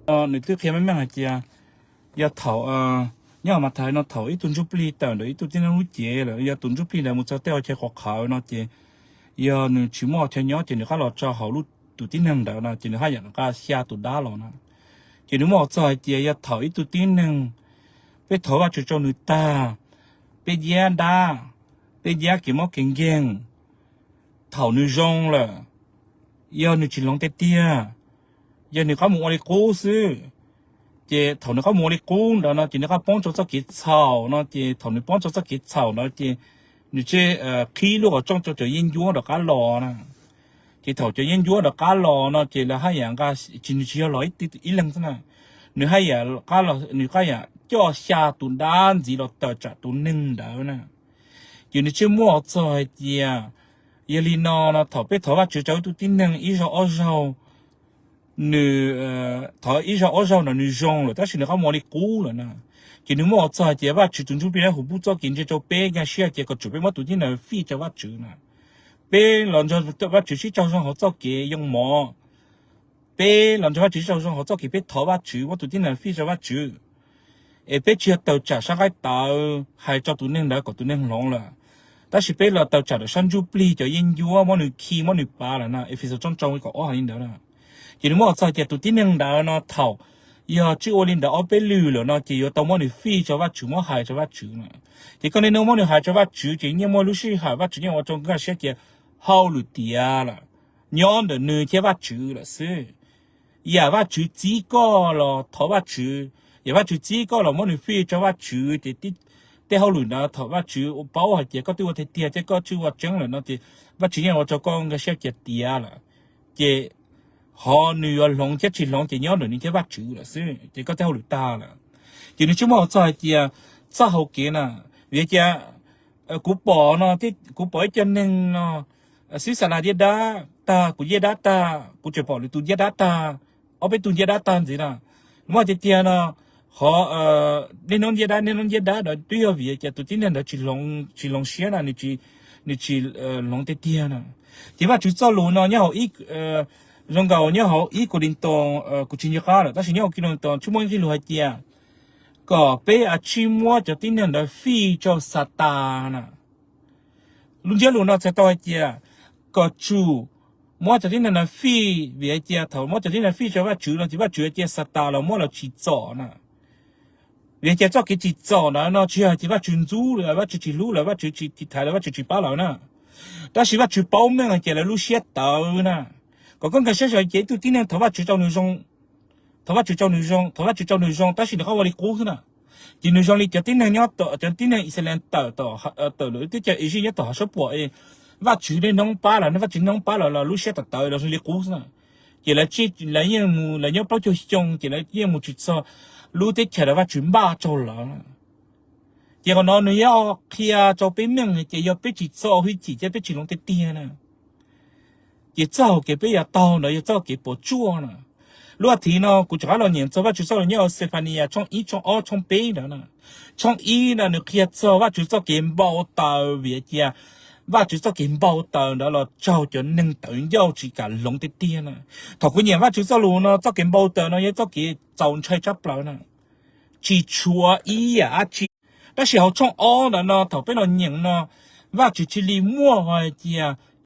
Nws twb qhia meej meej hais tias yog thaum, nyob hauv Mathais no thaum ib tug ntsuj plig tawm ntawm ib tug tib neeg lub cev lawm, yog tus ntsuj plig ntawd mus txog tej qhov chaw qhuav qhawv no ces yog nws tsis muaj chaw nyob ces nws rov qab los tso hauv lub tus tib neeg ntawd no ces nws haj yam nqa xya tus dab los no. Ces nws muab hais txog hais tias yog thaum ib tug tib neeg, peb thov Vajtswv rau nws tag, peb ncab dab, peb ncab kev mob kev nkeeg, thaum nws zoo lawm, yog nws tsis hloov tiag tiag, yog nws rov qab mus ua li qub xwb, ces thaum nws rov qab mus ua li qub ntawd no ces nws rov qab poob rau txoj kev txhaum no ces thaum nws poob rau txoj kev txhaum ntawd ces nws tseem qhib lub qhov rooj rau cov yeeb ncuab rov qab los na. Ces thaum cov yeeb ncuab rov qab los no ces lawv haj yam nqa, tsis, nws tsis yog los ib leeg xwb na, nws haj yam, nws haj yam coj xya tus dab ntxiv los tawm tsam tus neeg ntawd na. Ces nws tseem muab hais txog hais tias yog li no no thaum peb thov Vajtswv rau ib tug tib neeg ib zaug ob zaug, nws thov ib zaug ob zaug no nws zoo lawm tab sis nws rov qab mus ua li qub lawm na. Ces nws muab hais txog hais tias Vajtswv tus ntsuj plig dawb huv pub txoj kev ntsia rau peb nkag siab hais tias kom tsum peb muab tus tib neeg fij rau Vajtswv na. Peb los nrog Vajtswv sib raug zoo hauv txoj kev yoo mov, peb los nrog Vajtswv sib raug zoo hauv txoj kev peb thov Vajtswv muab tus tib neeg fij rau Vajtswv, es peb tsis yog tawm tsam sab nqaij tawv hais rau tus neeg ntawd kom tus neeg hloov lawm, tab sis peb los tawm tsam rau sab ntsuj plig cov yeeb ncuab muab nws khi muab nws pav lawm na. Efexus tshooj rau kaum ob hais li ntawd na. Ces nws muab hais txog tias tus tib neeg ntawd no thaum yog tsis ua li ntawd ob peb lwm lawm no ces yuav tau muab nws fij rau Vajtswv muab hais rau Vajtswv na. Ces koj niaj hnub muab nws hais rau Vajtswv ces yeej muaj lub sij hawm Vajtswv yeej ua rau nkag siab tias hauj lwm tiav lawm, nyob ntawm nws thiab Vajtswv lawm xwb. Yam Vajtswv txib koj los thov Vajtswv, yam Vajtswv txib koj los muab nws fij rau Vajtswv ces tej hauj lwm ntawd thaum Vajtswv paub hais tias koj twb ua tiag tiag thiab koj tsis ua tseeb lawm no ces Vajtswv yeej ua rau koj nkag siab tiav tiav lawm. Ces qhov nws yuav hloov thiab tsis hloov ces nyob ntawm nws thiab Vajtswv lawm xwb ces koj tej hauj lwm tag lawm. Ces nws tseem muab hais txog hais tias txoj hau kev na, vim tias kuv pom no, kuv pom ib co neeg no xib xas las ncaj dab tag, kuv ncaj dab tag, kuv tseem pom lwm tus ncaj dab tag, ob peb tug ncaj dab tag ntxiv na. Muab hais tiag tiag no, qhov niaj hnub ncaj dab niaj hnub ncaj dab ntawd twb yog vim tias tus tib neeg ntawd tsis hloov siab na, nws tsis hloov tiag tiag na. Ces Vajtswv txoj lus no nyob hauv ib, zoo nkaus nyob hauv ib Kauleethaus, kuv tsis nco qab lawm tab sis nyob hauv Kauleethaus tseem muaj ib nqe lus hais tias kom peb tsij muab cov tib neeg ntawd fij rau Xatas na. Lub ntsiab lus no txhais tau hais tias kom tsum muab cov tib neeg ntawd fij, vim hais tias thaum muab cov tib neeg fij rau Vajtswv no ces Vajtswv hais tias Xatas los muab los tsim txom na. Vim hais tias txoj kev tsim txom ntawd no tsis yog hais tias Vajtswv ntxub lawv, Vajtswv tsis hlub lawv, Vajtswv tsis tiv thaiv lawv, Vajtswv tsis pab lawv na. Tab sis Vajtswv paub meej hais tias lawv lub siab tawv na. Kom koj nkag siab hais tias ib tug tib neeg thov Vajtswv rau nws zoo, thov Vajtswv rau nws zoo, thov Vajtswv rau nws zoo tab sis nws qab ua li qub xwb na. Ces nws zoo li cov tib neeg nyob, cov tib neeg Yixalayees tawm, tawm lawm lub teb chaws Iziv nyob tom hav suab puam es Vajtswv niaj hnub pab lawv, Vajtswv niaj hnub pab lawv los lub siab tawv tawv los zoo li qub xwb na. Ces lawv yeej mus, lawv nyob plaub caug xyoo ces lawv yeej mus tsis txog lub teb chaws uas Vajtswv npaj rau lawv. Ces qhov no nws yuav qhia rau peb meej hais tias yog peb tsis txo hwj chim thiab peb tsis hloov tiag tiag na, ces txoj hau kev peb yuav taug ntawd yog txoj kev puas tsuaj na. Lub a thiv no kuv rov qab los nyeem txog Vajtswv txoj lus nyob hauv Xephanias tshooj ib, tshooj ob, tshooj peb ntawd na. Tshooj ib no nws qhia txog Vajtswv txoj kev npau taws vim tias Vajtswv txoj kev npau taws ntawd los raug cov neeg tawv ncauj tsis kam hloov tiag tiag na. Thaum kuv nyeem Vajtswv txoj lus no txoj kev npau taws no yog txoj kev txaus ntshai tshaj plaws na, tsis tshuav ib yam dab tsi. Tab sis hauv tshooj ob ntawd no thaum peb los nyeem no, Vajtswv cia li muaj hais tias